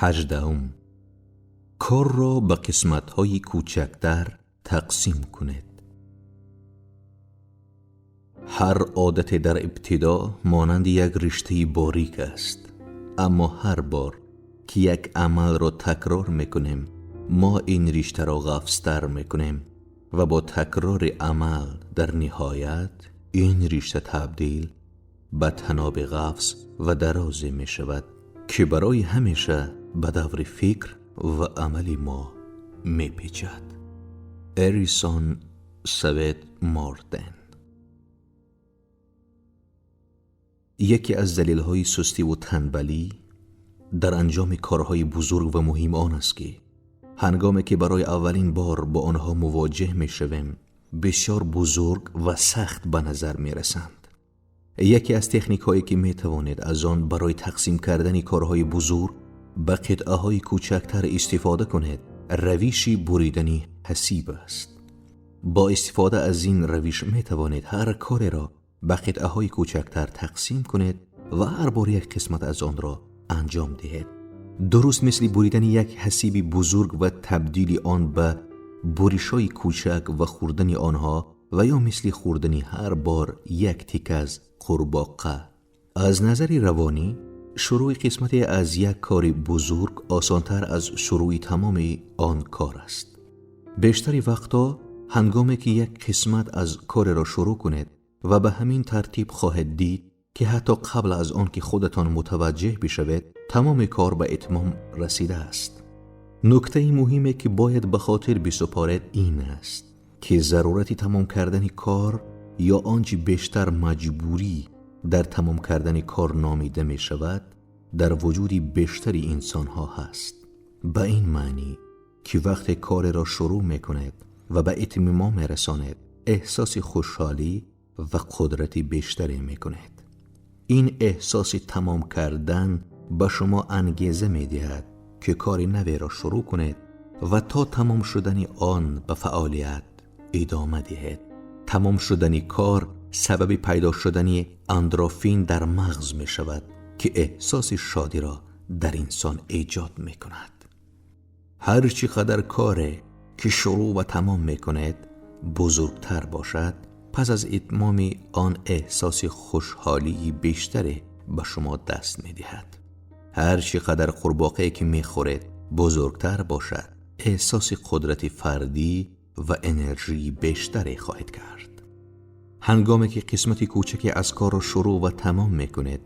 18. Корро ба қисматҳои кӯчактар тақсим кунед. Ҳар одате дар ибтидо монанди як риштаи борик аст, аммо ҳар бор ки як амалро такрор мекунем, мо ин риштаро ғафзтар мекунем ва бо такрори амал дар ниҳоят ин ришта табдил ба таноби ғафз ва дарозе мешавад, ки барои ҳамеша ба даври фикр ва амали мо мепечад. Эрисон Савет Мортен. Яке аз далелҳои сустиву танбалӣ дар анҷоми корҳои бузург ва муҳим он аст, ки ҳангоме ки барои аввалин бор бо онҳо мувоҷеҳ мешавем, бисёр бузург ва сахт ба назар мерасанд. Яке аз техникҳое, ки метавонед аз он барои тақсим кардани корҳои бузург ба қитъаҳои кӯчактар истифода кунед, равиши буридани ҳасиб аст. Бо истифода аз ин равиш метавонед ҳар кореро ба қитъаҳои кӯчактар тақсим кунед ва ҳар бор як қисмат аз онро анҷом диҳед. Дуруст мисли буридани як ҳасиби бузург ва табдили он ба буришҳои кӯчак ва хӯрдани онҳо ва ё мисли хӯрдани ҳар бор як тика аз қурбоқа. Аз назари равонӣ, шурӯи қисмате аз як кори бузург осонтар аз шурӯи тамоми он кор аст. Бештари вақтҳо ҳангоме ки як қисмат аз кореро шурӯъ кунед ва ба ҳамин тартиб хоҳед дид, ки ҳатто қабл аз он ки худатон мутаваҷҷеҳ бишавед, тамоми кор ба итмом расидааст. Нуктаи муҳиме, ки бояд ба хотир бисупоред, ин аст, ки зарурати тамом кардани кор ё он чи бештар маҷбурӣ дар тамом кардани кор номида мешавад, дар вуҷуди бештари инсонҳо ҳаст. Ба ин маънӣ, ки вақте кореро шурӯъ мекунед ва ба итмом мерасонед, эҳсоси хушҳолӣ ва қудрати бештаре мекунед. Ин эҳсоси тамом кардан ба шумо ангеза медиҳад, ки кори наверо шурӯъ кунед ва то тамом шудани он ба фаъолият идома диҳед. Тамом шудани кор сабаби пайдо шудани андрофин дар мағз мешавад, ки эҳсоси шодиро дар инсон эҷод мекунад. Ҳар чӣ қадар коре, ки шурӯъ ва тамом мекунед, бузургтар бошад, пас аз итмоми он эҳсоси хушҳолии бештаре ба шумо даст медиҳад. Ҳар чӣ қадар қурбоқае, ки мехӯред, бузургтар бошад, эҳсоси қудрати фардӣ ва энержии бештаре хоҳед кард. Ҳангоме ки қисмати кӯчаке аз корро шурӯъ ва тамом мекунед,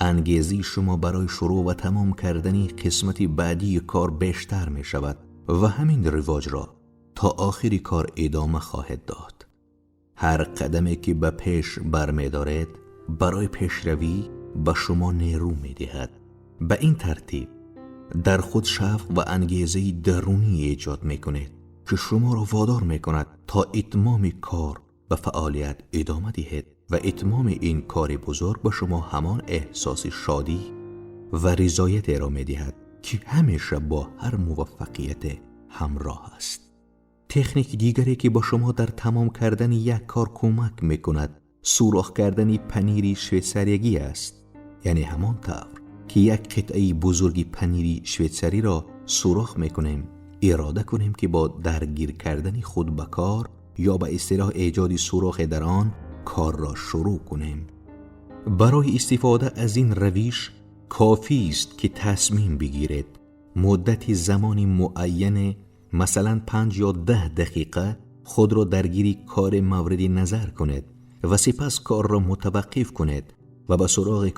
ангезаи шумо барои шурӯъ ва тамом кардани қисмати баъдии кор бештар мешавад ва ҳамин ривоҷро то охири кор идома хоҳед дод. Ҳар қадаме, ки ба пеш бармедоред, барои пешравӣ ба шумо нерӯ медиҳад. Ба ин тартиб дар худ шавқ ва ангезаи дарунӣ эҷод мекунед, ки шуморо водор мекунад то итмоми кор ба фаъолият идома диҳед ва итмоми ин кори бузург ба шумо ҳамон эҳсоси шодӣ ва ризоятеро медиҳад, ки ҳамеша бо ҳар муваффақияте ҳамроҳ аст. Техники дигаре, ки ба шумо дар тамом кардани як кор кӯмак мекунад, сӯрох кардани панири швейтсариягӣ аст. Яъне ҳамон тавр, ки як қитъаи бузурги панири швейтсариро сӯрох мекунем, ирода кунем, ки бо даргир кардани худ ба кор ё ба истилоҳ эҷоди сӯрохе дар он корро шурӯъ кунем. Барои истифода аз ин равиш кофист, ки тасмим бигиред муддати замони муайяне, масалан 5 ё 10 дақиқа, худро даргири кори мавриди назар кунед ва сипас корро мутаваққиф кунед ва ба суроғи